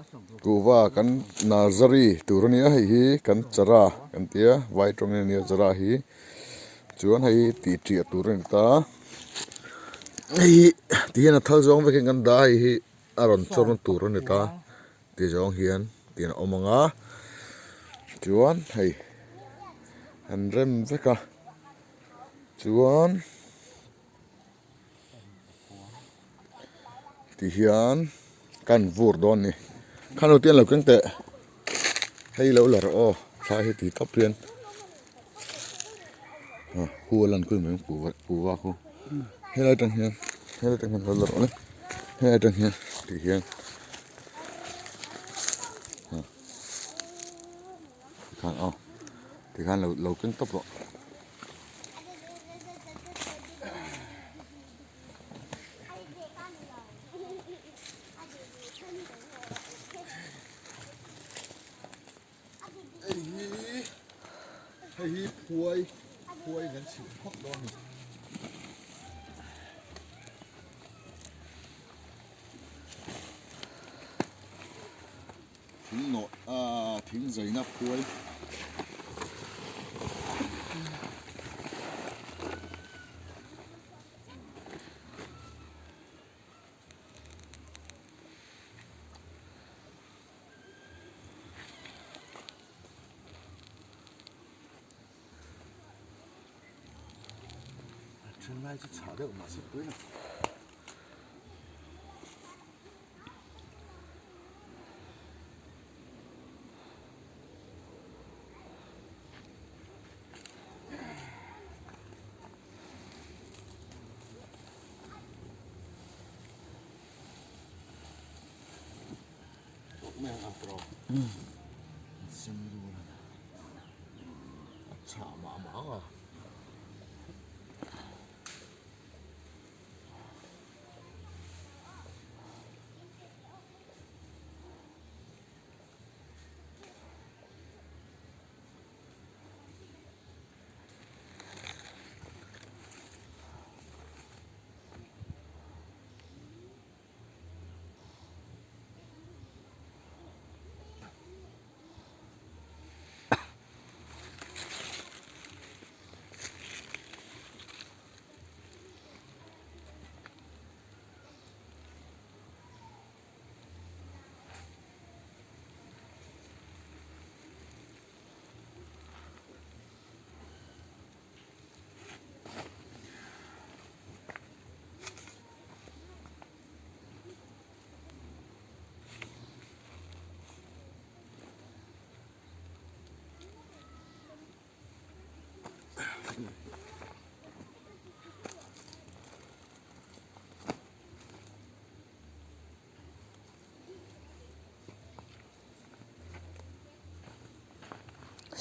Kuhva kan nursery tur a nia hei hi kan chara kan tia vai tawngin a nia chara hi chuan hei hi tih ṭiah tur a ni ta hei hi ti hian a thal zawng vekin kan dah a hei hi a rawn chawrna tur a ni ta ti zawng hian tiang a awm ang a chuan hei an rem vek a chuan. Tihian kan vur dawn a ni khan lo tian lo keng teh hei lo la rawh aw thlai hi ti tawp hian hu a lan khui mai ang kuhva khu helai atang hian helai atang hian lo la rawh le helai atang hian tihian tikhan aw tikhan lo keng tawp rawh. Hei hi hei hi phuai phuai kan chhilh phawt dawn a ni. Thing nawh ah thing zaina phuai. A then lai chu chhah deuh mahse pui lo.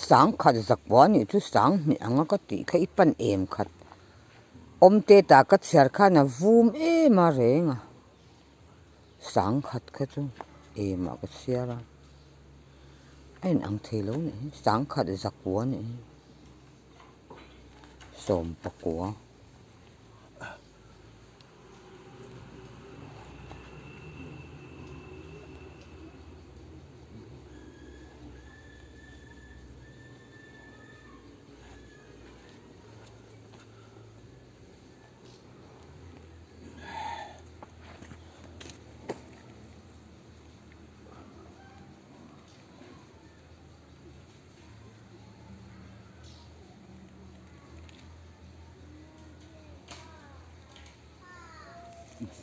Sangkhat zakua nih chu sanghnih anga ka tih kha i pan em khat awmte tah ka chhiar khan a vum em a reng a sangkhat kha chu emah ka chhiar a a inang thei lo nih hi sangkhat zakua nih hi sawmpakua.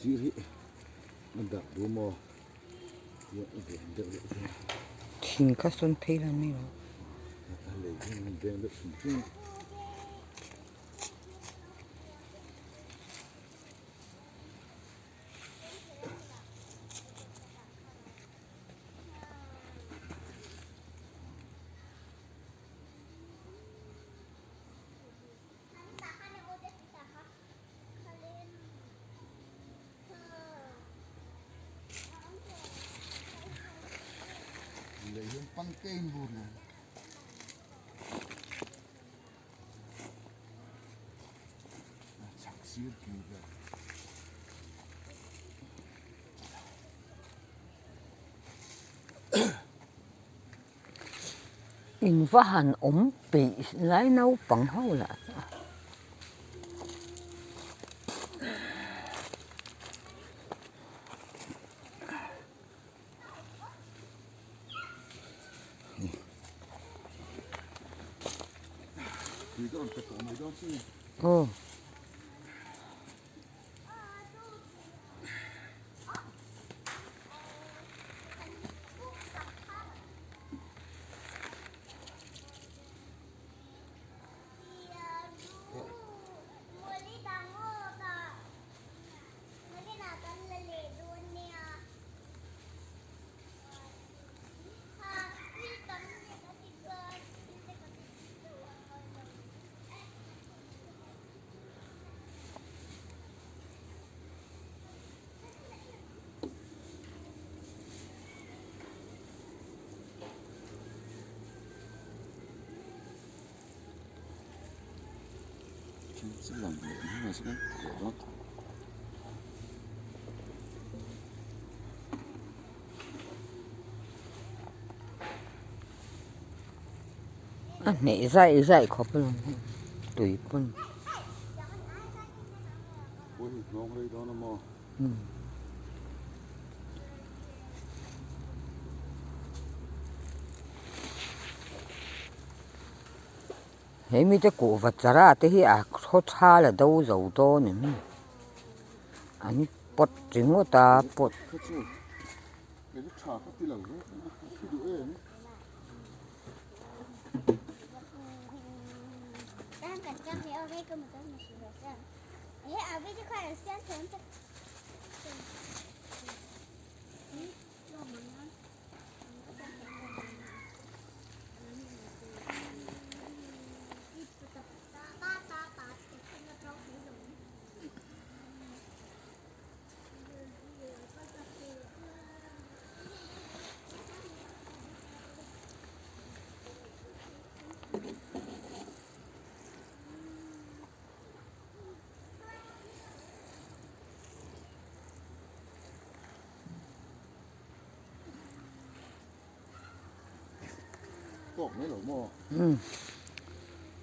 Sir hi a darh duh maw Thing kha sawn phei la mai lo. A lei hian an veng deuh hrim hrim a. Lei hian pangte in bur lo. Chhak sir kil vel. In va han awm peih lai naupang ho lah chu a. Aw. A hneh zaih zaih khawp alawm tui pawn. He mite kuhva chara te hi a khaw thal a do zo dawn em an pawt ringawt a pawt.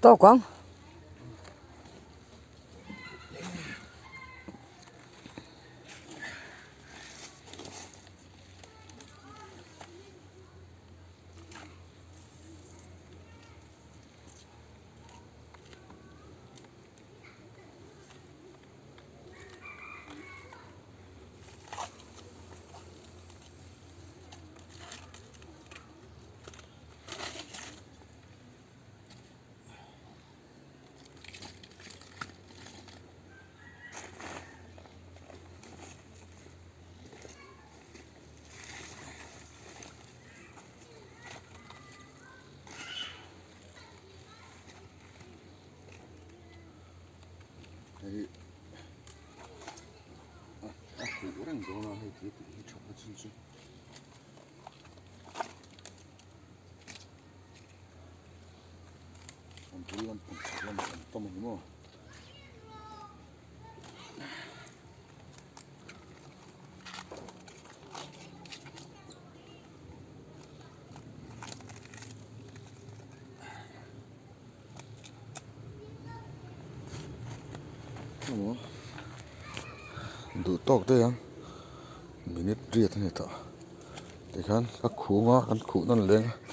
Tawk ang. Hei a huh reng dawn a hei tih hi tha a chin chu. An bul lampang chhak lamah an tam a ni maw. Duh tawk daih ang minute riat a ni tawh tikhian ka khung a kan khuh nawn leng a.